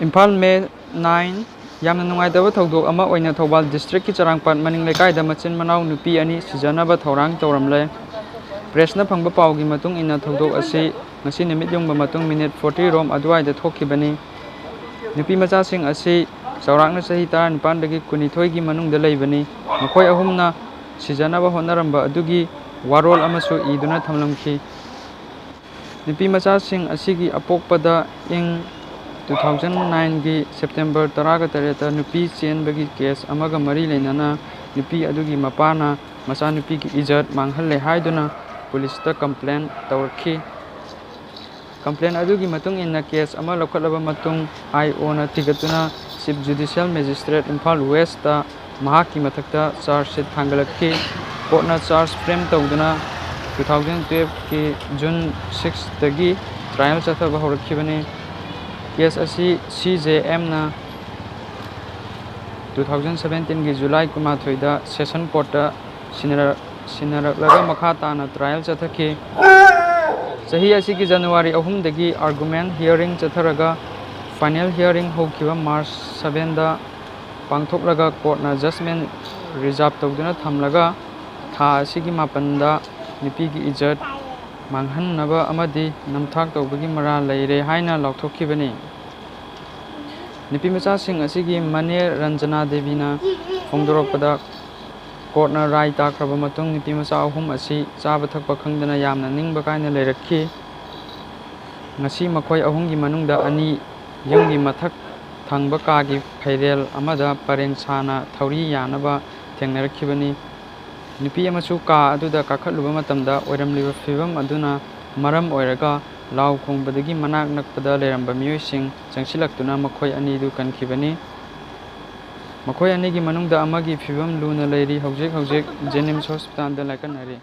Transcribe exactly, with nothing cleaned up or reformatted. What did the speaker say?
Imphal, May nine꯫ ꯌꯥꯝꯅ ꯅꯨꯡꯉꯥꯏꯇꯕ ꯊꯧꯗꯣꯛ ꯑꯃ ꯑꯣꯏꯅ ꯊꯧꯕꯥꯜ district ꯀꯤ ꯆꯔꯥꯡꯄꯥꯠ ꯃꯅꯤꯡ ꯂꯩꯀꯥꯏꯗ ꯃꯆꯤꯟ ꯃꯅꯥꯎ ꯅꯨꯄꯤ ꯑꯅꯤ ꯁꯤꯖꯅꯕ ꯊꯧꯔꯥꯡ ꯇꯧꯔꯝꯂꯦ꯫ Press ꯅ ꯐꯪꯕ ꯄꯥꯎꯒꯤ ꯃꯇꯨꯡ ꯏꯟꯅ, ꯊꯧꯗꯣꯛ ꯑꯁꯤ ꯉꯁꯤ ꯅꯨꯃꯤꯠ ꯌꯨꯡꯕ ꯃꯇꯨꯡ minute forty ꯔꯣꯝ ꯑꯗꯨꯋꯥꯏꯗ ꯊꯣꯛꯈꯤꯕꯅꯤ꯫ ꯅꯨꯄꯤ ꯃꯆꯥꯁꯤꯡ ꯑꯁꯤ ꯆꯥꯎꯔꯥꯛꯅ ꯆꯍꯤ ꯇꯔꯥꯅꯤꯄꯥꯟꯗꯒꯤ ꯀꯨꯟꯅꯤꯊꯣꯏꯒꯤ ꯃꯅꯨꯡꯗ ꯂꯩꯕꯅꯤ꯫ ꯃꯈꯣꯏ ꯑꯍꯨꯝꯅ ꯁꯤꯖꯅꯕ ꯍꯣꯠꯅꯔꯝꯕ ꯑꯗꯨꯒꯤ ꯋꯥꯔꯣꯜ ꯑꯃꯁꯨ ꯏꯗꯨꯅ ꯊꯝꯂꯝꯈꯤ꯫ ꯅꯨꯄꯤ ꯃꯆꯥꯁꯤꯡ ꯑꯁꯤꯒꯤ ꯑꯄꯣꯛꯄꯗ ꯏꯪ two thousand nine ꯒꯤ September ꯇꯔꯥꯒ ꯇꯔꯦꯠꯇ ꯅꯨꯄꯤ ꯆꯦꯟꯕꯒꯤ case ꯑꯃꯒ ꯃꯔꯤ ꯂꯩꯅꯅ ꯅꯨꯄꯤ ꯑꯗꯨꯒꯤ ꯃꯄꯥꯅ ꯃꯆꯥꯅꯨꯄꯤꯒꯤ ꯏꯖꯠ ꯃꯥꯡꯍꯜꯂꯦ ꯍꯥꯏꯗꯨꯅ police ꯇ complain ꯇꯧꯔꯛꯈꯤ꯫ Complain ꯑꯗꯨꯒꯤ ꯃꯇꯨꯡ ꯏꯟꯅ case ꯑꯃ ꯂꯧꯈꯠꯂꯕ ꯃꯇꯨꯡ, I O ꯅ ꯊꯤꯒꯠꯇꯨꯅ Chief Judicial Magistrate Imphal West ꯇ ꯃꯍꯥꯛꯀꯤ ꯃꯊꯛꯇ charge sheet ꯊꯥꯡꯒꯠꯂꯛꯈꯤ꯫ Court ꯅ charge frame ꯇꯧꯗꯨꯅ two thousand twelve ꯀꯤ June six ꯇꯒꯤ trial ꯆꯠꯊꯕ ꯍꯧꯔꯛꯈꯤꯕꯅꯤ꯫ Case ꯑꯁꯤ C J M ꯅ two thousand seventeen ꯒꯤ July ꯀꯨꯟꯃꯥꯊꯣꯏꯗ Session Court ꯇ ꯁꯤꯟꯅꯔ-, ꯁꯤꯟꯅꯔꯛꯂꯒ ꯃꯈꯥ ꯇꯥꯅ trial ꯆꯠꯊꯈꯤ꯫ ꯆꯍꯤ ꯑꯁꯤꯒꯤ January ꯑꯍꯨꯝꯗꯒꯤ argument hearing ꯆꯠꯊꯔꯒ final hearing ꯍꯧꯈꯤꯕ March seven ꯗ ꯄꯥꯡꯊꯣꯛꯂꯒ court ꯅ judgment reserve ꯇꯧꯗꯨꯅ ꯊꯝꯂꯒ ꯊꯥ ꯑꯁꯤꯒꯤ ꯃꯥꯄꯟꯗ ꯅꯨꯄꯤꯒꯤ ꯏꯖꯠ ꯃꯥꯡꯍꯟꯅꯕ ꯑꯃꯗꯤ ꯅꯝꯊꯥꯛ ꯇꯧꯕꯒꯤ ꯃꯔꯥꯜ ꯂꯩꯔꯦ ꯍꯥꯏꯅ ꯂꯥꯎꯊꯣꯛꯈꯤꯕꯅꯤ꯫ ꯅꯨꯄꯤ ꯃꯆꯥꯁꯤꯡ ꯑꯁꯤꯒꯤ ꯃꯅꯦ ꯔꯟꯖꯅꯥ ꯗꯦꯕꯤꯅ ꯐꯣꯡꯗꯣꯔꯛꯄꯗ, court ꯅ ꯔꯥꯏ ꯇꯥꯈ꯭ꯔꯕ ꯃꯇꯨꯡ ꯅꯨꯄꯤ ꯃꯆꯥ ꯑꯍꯨꯝ ꯑꯁꯤ ꯆꯥꯕ ꯊꯛꯄ ꯈꯪꯗꯅ ꯌꯥꯝꯅ ꯅꯤꯡꯕ ꯀꯥꯏꯅ ꯂꯩꯔꯛꯈꯤ꯫ ꯉꯁꯤ ꯃꯈꯣꯏ ꯑꯍꯨꯝꯒꯤ ꯃꯅꯨꯡꯗ ꯑꯅꯤ ꯌꯨꯝꯒꯤ ꯃꯊꯛ ꯊꯪꯕ ꯀꯥꯒꯤ ꯐꯩꯔꯦꯜ ꯑꯃꯗ ꯄꯔꯦꯡ ꯁꯥꯅ ꯊꯧꯔꯤ ꯌꯥꯅꯕ ꯊꯦꯡꯅꯔꯛꯈꯤꯕꯅꯤ꯫ ꯅꯨꯄꯤ ꯑꯃꯁꯨ ꯀꯥ ꯑꯗꯨꯗ ꯀꯥꯈꯠꯂꯨꯕ ꯃꯇꯝꯗ ꯑꯣꯏꯔꯝꯂꯤꯕ ꯐꯤꯕꯝ ꯑꯗꯨꯅ ꯃꯔꯝ ꯑꯣꯏꯔꯒ ꯂꯥꯎ ꯈꯣꯡꯕꯗꯒꯤ ꯃꯅꯥꯛ ꯅꯛꯄꯗ ꯂꯩꯔꯝꯕ ꯃꯤꯑꯣꯏꯁꯤꯡ ꯆꯪꯁꯤꯜꯂꯛꯇꯨꯅ ꯃꯈꯣꯏ ꯑꯅꯤꯗꯨ ꯀꯟꯈꯤꯕꯅꯤ꯫ ꯃꯈꯣꯏ ꯑꯅꯤꯒꯤ ꯃꯅꯨꯡꯗ ꯑꯃꯒꯤ ꯐꯤꯕꯝ ꯂꯨꯅ ꯂꯩꯔꯤ, ꯍꯧꯖꯤꯛ ꯍꯧꯖꯤꯛ JNIMS hospital ꯗ ꯂꯥꯏꯀꯠꯅꯔꯤ꯫